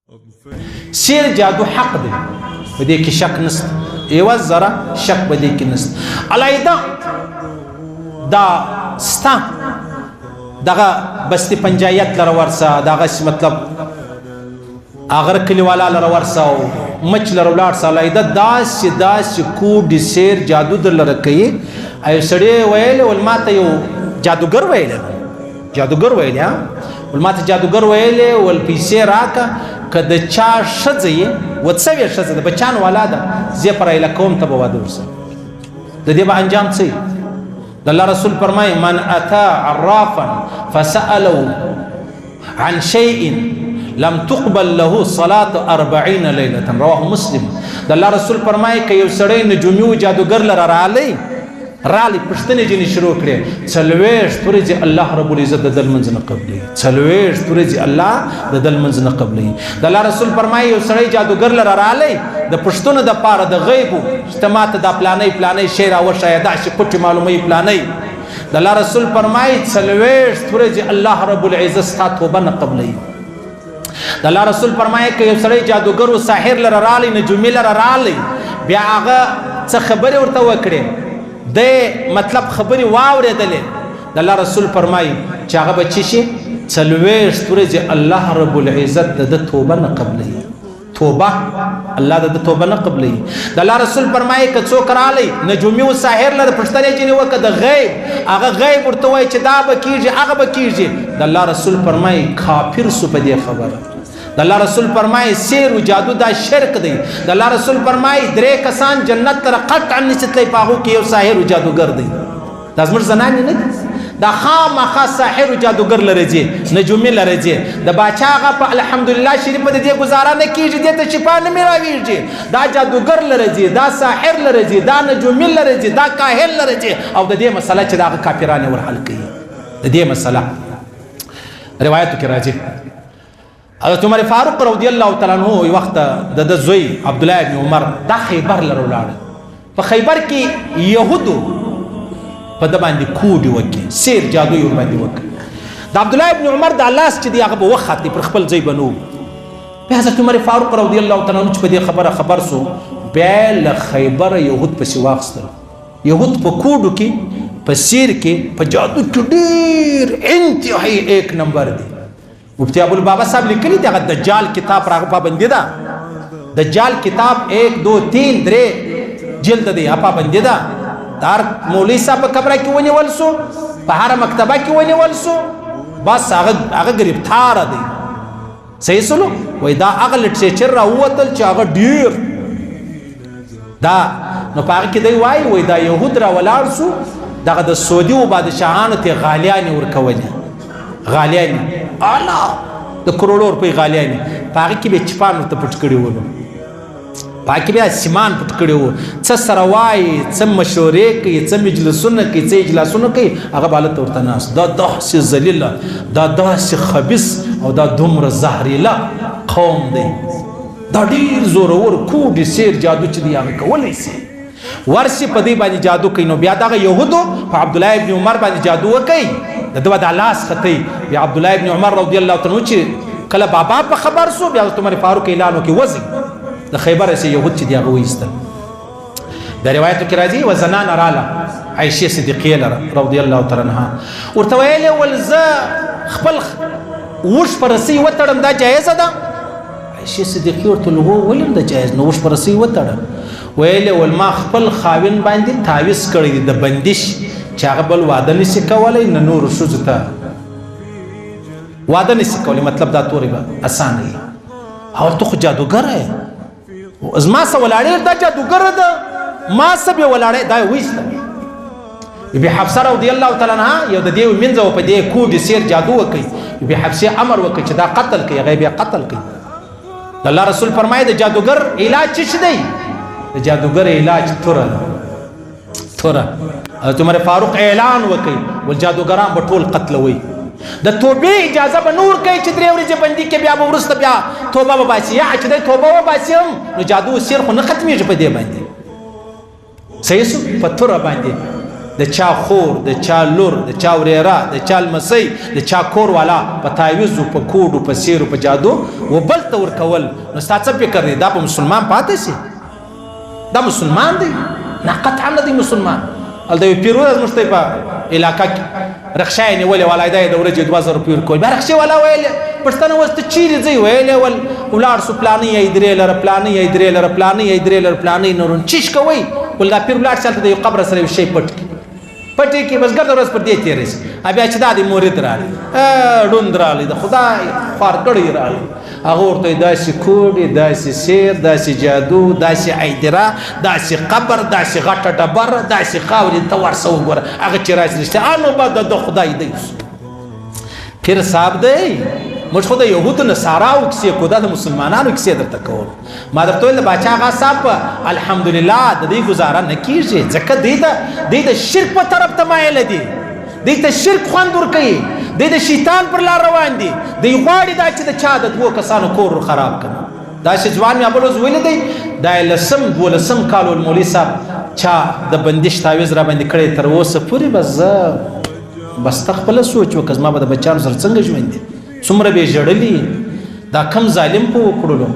سیر جادو حق دی، په دې کې شک نشته، یوه ذره شک په دې کې نشته. علیده دا ستا دغه بستی پنجایت لره ورسه، دغه مطلب هغه کلیوالا لره ورسه او مچ لره ولاړ سه، علیده داسې داسې کوډې سیر جادو در لره کوي. یو سړی ویل، ول ماته یو جادوګر ویلی، جادوګر ویلی، ها ول ماته جادوګر ویلی، ول پیسې راکه که د چا ښځه یې وڅوې، ښځه د بچیانو والا ده، زه یې پر ایله کوم، ته به واده ورسره. د دې به انجام څه وي؟ د الله رسول فرمایي من اتا عرافا فسأله عن شيء لم تقبل له صلاة 40 ليلة، رواه مسلم. د الله رسول فرمایي که یو سړی نجومي و جادوګر لره رالی رالی پوښتنې ځینې شروع کړې، 40 ورځې الله رب العزت د ده لمونځ نه قبلوي، 40 ورځې الله د ده لمونځ نه قبلوي. د الله رسول فرمایي یو سړی جادوګر لره رالی د پوښتنو دپاره د غیبو، چې ته ماته دا پلانی پلانی شی راوښیه، داسې پټې معلوموي پلانی. د الله رسول فرمایي 40 ورځې الله رب العزت ستا توبه نه قبلوي. د الله رسول فرمایي که یو سړی جادوګر و ساحر لره رالی، نجومي لره رالی، بیا هغه څه خبرې ورته وکړې، دی مطلب خبرې واورېدلې، د الله رسول فرمایي چې هغه به څه شي؟ 40 ورځې الله رب العزت د ده توبه نه قبلوي، توبه الله د ده توبه نه قبلوي. د الله رسول فرمایي که څوک رالی نجومي و ساحر لره پوښتنې ځینې وکړه د غیب، هغه غیب ورته وایي چې دا به کېږي هغه به کېږي، د الله رسول فرمایي کافر سو په دې خبره. د الله رسول فرمایي سیر و جادو دا شرک دی. د الله رسول فرمایي درې کسان جنت ته قطعا نشي تللی، په هغو کې یو ساحر و جادوګر دی. دا زموږ زنانې نه دي، دا خامخا ساحر و جادوګر لره ځي، نجومي لره ځي. د باچا هغه په الحمدلله شریف د دې ګزاره نه کېږي، دې ته شفا نه میلاویږي. دا جادوګر لره ځي، دا ساحر لره ځي، دا نجومي لره ځي، دا کاهن لره ځي، او د دې مسله چې د هغه کافران یې ور حل کوي. د دې مسله روایتو کې راځي. حضرت عمر فاروق رضی الله تعالی عنہ یو وخت د ده زوی عبدالله ابن عمر دا خیبر لره ولاړ. په خیبر کې یهودو په ده باندې کوډې وکړې، سیر جادو یې ورباندې وکړ. د عبدالله ابن عمر دا لاس چې دی هغه به وختی پر خپل ځای به نه و. بیا حضرت عمر فاروق رضی الله تعالی عنہ چې په دې خبره خبر سو، بیا له خیبره یهود پسې واخیستل. یهود په کوډو کې، په سیر کې، په جادو کې ډېر انتهایي ایک نمبر دی. مفتی ابو البابا صاحب لیکلی دی هغه دجال کتاب پر هغه پابندي ده. دجال کتاب 1 2 3 درې جلد دی، هغه پابندي ده. د هر مولوي صاحب په کمره کې ونیول سو، په هره مکتبه کې ونیول سو، بس هغه ګرفتار دی. صحیح سولو؟ وایي دا هغه لټریچر راووتل چې هغه ډېر دا نو په هغه کې دی وایي، وایي دا یهود را ولاړ سو، دغه د سعودي و بادشاهانو ته غالیانې ورکولې، غالیانې اعلی د کروړو روپۍ غالیانې، په هغه کې به چپان ورته پټ کړي ولو، په هغه کې بیا سیمان پټ کړي وو، څه سره وایي، څه مشورې کوي، څه مجلسونه کوي، څه اجلاسونه کوي، هغه به هلته ورته ناست. دا داسې ذلیله، دا داسې خبیث او دا دومره زهریله قوم دی، دا ډېر زورور کوډې سیر جادو چې دی هغه کولی سي. ورسي په دې باندې جادو کوي. نو بیا دغه یهودو په عبدالله ابن عمر باندې جادو وکړي، د ده به دا لاس ختوي. بیا عبدالله ابن عمر رضی الله تعالی عنه چې کله بابا په خبر سو، بیا حضرت عمر فاروق اعلان وکړي وځئ د خیبر سي یهود چې دی هغه وایستل. د روایتو کې راځي یوه زنانه راله عایشې صدیقې لره رضی الله تعالی عنها، ورته ویل یې ول زه خپل اوښ په رسۍ وتړم، دا جایزه ده؟ عایشې صدیقې ورته ویل هو، ولې نه ده جایز؟ نو اوښ په رسۍ وتړه. ویل یې ول ما خپل خاوند باندې تعویذ کړی دی د بندش، چې هغه بل واده نشي کولی، نه نورو ښځو ته واده نشي کولی، مطلب دا تورې به اسانه وي. او ته خو جادوګره یې، زما سره ولاړې، دا جادوګره ده، ما سره بیا ولاړې، دا یې وایسته. بی حفصه رضی الله تعالی عنها یو د دې مینځه په دې کوډې سیر جادو وکړي، بی حفصې امر وکړي چې دا قتل کړي، هغه بیا قتل کړي. د الله رسول فرمایي د جادوګر علاج څه شي دی؟ د جادوګر علاج توره ده، توره. حضرت عمر فاروق اعلان وکړي ول جادوګران به ټول قتلوي، د توبې اجازه به نور کوي چې 3 ورځې بندي کې، بیا به وروسته بیا توبه وباسي، یا چې دی توبه وباسي هم نو جادو سیر خو نه ختمېږي په دې باندې. صحیح سو؟ په توره باندې د چا خور، د چا لور، د چا ورېره، د چا لمسۍ، د چا کور والا په تاویزو، په کوډو، په سیرو، په جادو و بل ته ورکول، نو ستا څه فکر دی؟ دا به مسلمان پاتې شي؟ دا مسلمان دی؟ نه، قطعا نه دی مسلمان. هلته یو پیر و زموږ ته په علاقه کې، رخشه یې نیولې وه، دا یې د ورځې 2000 روپۍ ورکول. بیا رخشې والا ویل، پښتنه اوس ته چیرې ځئ؟ ویلې ول ولاړ سو پلانۍ یې درې لره، پلانۍ یې درې لره، پلانۍ یې درې لره، پلانۍ نورون چیش کوئ؟ ول دا پیر ولاړ سي هلته د یو قبر سره یو شی پټ کړي، پټې کې بس ګرده ورځ پر دې تېره شي. بیا چې دا دی مرید راغلی، ړوند راغلی، د خدای خوار کړی راغلی، هغه ورته داسې کوډې، داسې سیر، داسې جادو، داسې ایدره، داسې قبر، داسې غټه ډبره، داسې خاورې ته ورسه وګوره، هغه چې راشي رښتیا انو به د خدای دی. پیر صاحب دی، موږ خو د یهودو نصاراو کیسې کو، دا د مسلمانانو کیسې درته کولو. ما درته ویل د باچا آغا صاحب الحمدلله د دوی ګزاره نه کېږي، ځکه دوی د شرک په طرف ته مایله دي، دوی ته شرک خوند ورکوي، دوی د شیطان پر لار روان دي، دوی غواړي دا چې د چا د دوو کسانو کور ور خراب کړي. داسې ځوان مې بل ورځ ولیدی، دا یې لسم دولسم کال ول مولوي صاحب چا د بندش تاویز را باندې کړی، تر اوسه پورې بس زه بس ته خپله سوچ وکړه، زما به د بچیانو سره څنګه ژوند دی، څومره به یې ژړلي، دا کم ظالم په وکړلو،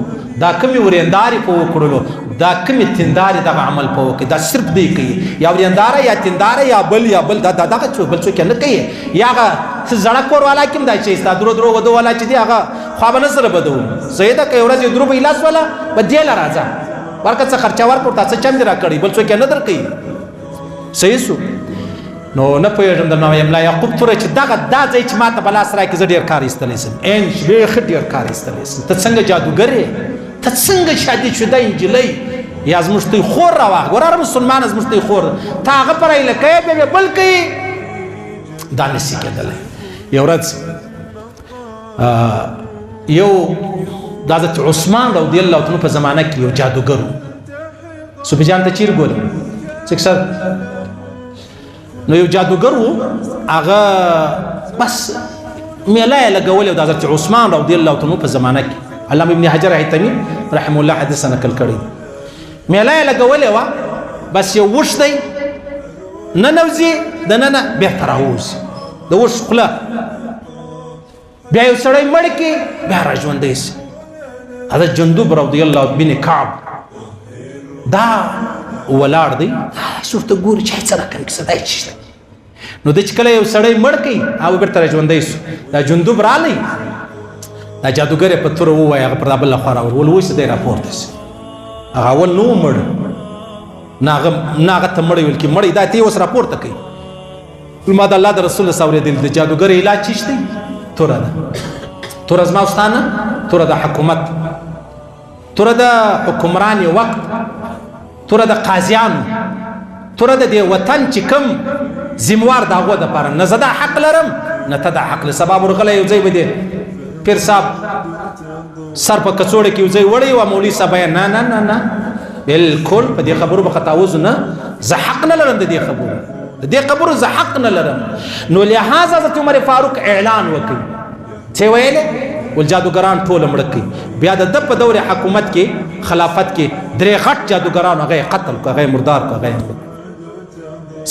دا کمې ورېندارې په وکړلو، دا کمې تندارې دغه عمل په وکړي، دا صرف دی کوي، یا ورېنداره یا تنداره یا بل یا بل، دا دغه څوک بل څوک یې نه کوي. یا هغه څه زړه کور والا کې هم دا شی ستا درو درو ودو والا چې دی هغه خوا به نه سره بدوو، صحیح ده؟ که یو ورځ یې درو به یې لاس والا به دې له راځه ورکه، څه خرچه ورکړه ورته، څه چم دې راکړی، بل څوک یې نه درکوي. صحیح سو؟ نو نه پوهېږم درنه وایم لا یعقوب توره چې دغه دا ځای چې ماته په لاس راکړي زه ډېر کار ایستلی سم، ان ډېر ښه ډېر کار ایستلی سم. ته څنګه جادوګر یې، ته څنګه شادي شده نجلۍ یا زموږ ته خور راواخ، ګوره هر مسلمان زموږ ته خور، ته هغه پر ایله کوې بیا بیا بل کوي، دا نه شي کېدلی. یو ورځ یو د حضرت عثمان رضی الله عنه په زمانه کې یو جادوګر و. صوفي جان ته چیرې ګورې؟ څه صاحب؟ نو یو جادوګر و، هغه بس میله یې لګولې د حضرت عثمان رضی الله عنه په زمانه کې، علامه ابن حجر هیتمي رحمه الله حدیث نقل کړی، میله یې لګولې وه، بس یو وښ دی ننوځي د ننه بېرته راووځي، د وښ خوله، بیا یو سړی مړ کړي بیا را ژوندی سي. حضرت جندوب رضی الله بن کعب دا ولاړ دی، داسې ورته ګوري چې څه رقم کیسه دی چې ده. نو دی چې کله یو سړی مړ کړي هغه بېرته را ژوندی سو. دا جندوب راغلی، دا جادوګر یې په توره ووایي، هغه پر دا بله خوا راوړ، ول اوس دی راپورته سي. هغه اول نه و مړ، نه هغه ته مړی ویل کېږي، مړی دا ته یې اوس راپورته کوي. ما د الله د رسول څخه اورېدل د جادوګر علاج چیش دی؟ توره ده، توره زما ستا نه، توره د حکومت، توره د حکمران وخت، توره د قاضیانو، توره د دې وطن چې کوم ذموار د هغو دپاره، نه زه دا حق لرم نه ته دا حق لرې. سبا ورغلی یو ځای به دې پیر صاحب سر په کڅوړه کې یو ځای وړی وه، مولوي صاحب یې نه نه نه نه بالکل په دې خبرو به خطا وځو، نه زه حق نه لرم د دې خبرو، د دې خبرو زه حق نه لرم. نو لهذا حضرت عمر فاروق اعلان وکړي، څه ویلې؟ ول جادوګران ټول مړه کړي. بیا د ده په دور حکومت کې خلافت کې درې غټ جادوګران هغه یې قتل کړ، هغه یې مردار کړ، هغه یې مړه کړ.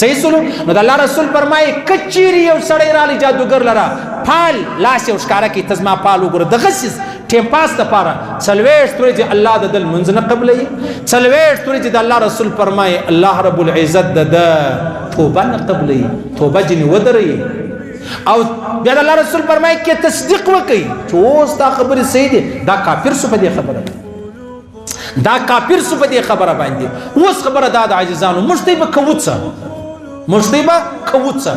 صحیح سولو؟ نو د الله رسول فرمایي که چیرې یو سړی راغلی جادوګر لره پال لاس یې ورښکاره کړي، ته زما پال وګوره، دغسې ټیم پاس دپاره 40 ورځې الله د ده لمونځ نه قبلوي، 40 ورځې د الله رسول فرمایي الله رب العزت د ده توبه نه قبلوي، توبه ځینې ودروي. او بیا د الله رسول فرمایي که تصدیق وکړي چې اوس دا خبرې صحیح دي، دا کافر سو په دې خبره، دا کافر سو په دې خبره باندې. اوس خبره دا ده عزیزانو، موږ ته به کوو څه، موږ ته به کوو څه؟